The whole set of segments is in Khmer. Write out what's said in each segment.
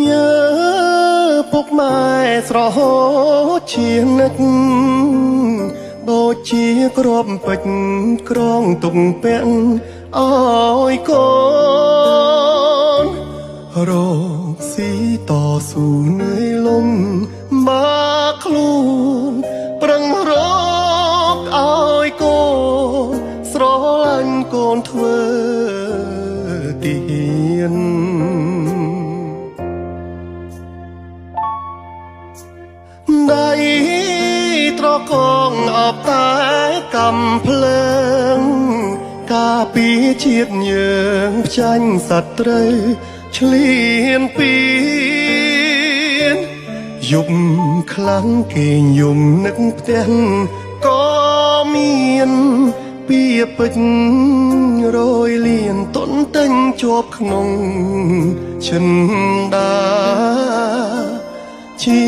ញើពុកម៉ែស្រហូតជានិច្ចដូចជាក្របពេជ្រក្រងទុកពាក់ឲ្យកូនរកស៊ីតស៊ូនឿយលំបាខ្លួនប្រឹងរកឲ្យកូនស្រឡាញ់កូនធ្វើទាន ដៃត្រកងអបតែកំភ្លើងការពីជាតិយើងផ្ចាញ់សត្រូវឆ្លៀនពីនយប់ខ្លាំងគេយំនឹកផ្ទះក៏មានពីពេជ្ររយលៀនតុនទិញជាប់ក្នុងចិនដា ជី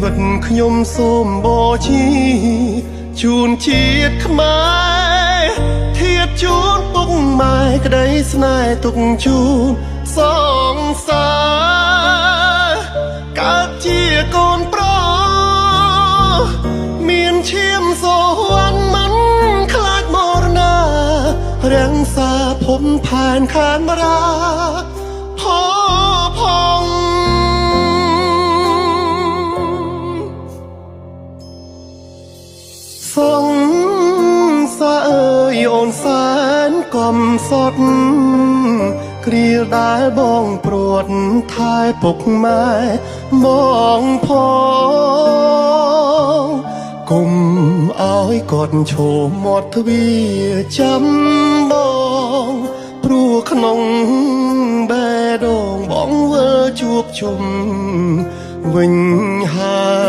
វិតខ្ញុំសូមបជាជូនជាតិខ្មែរធៀបជូនពុកម៉ែក្តីស្នេហ៍ទុកជូនសងសាកើតជាកូនប្រុសមានឈាមសវណ្ណមិនខ្លាចមរណារាំងសាភពផែនខានរាផផង សងសាអើយអូនសែនកំសត់គ្រាដែលបងព្រួតថែពុកម៉ែបងផងគុំឲ្យគាត់ឈោមាត់ទ្វារចាំបងព្រោះក្នុងបេះដូងបងវិលជួបជុំវិញហើ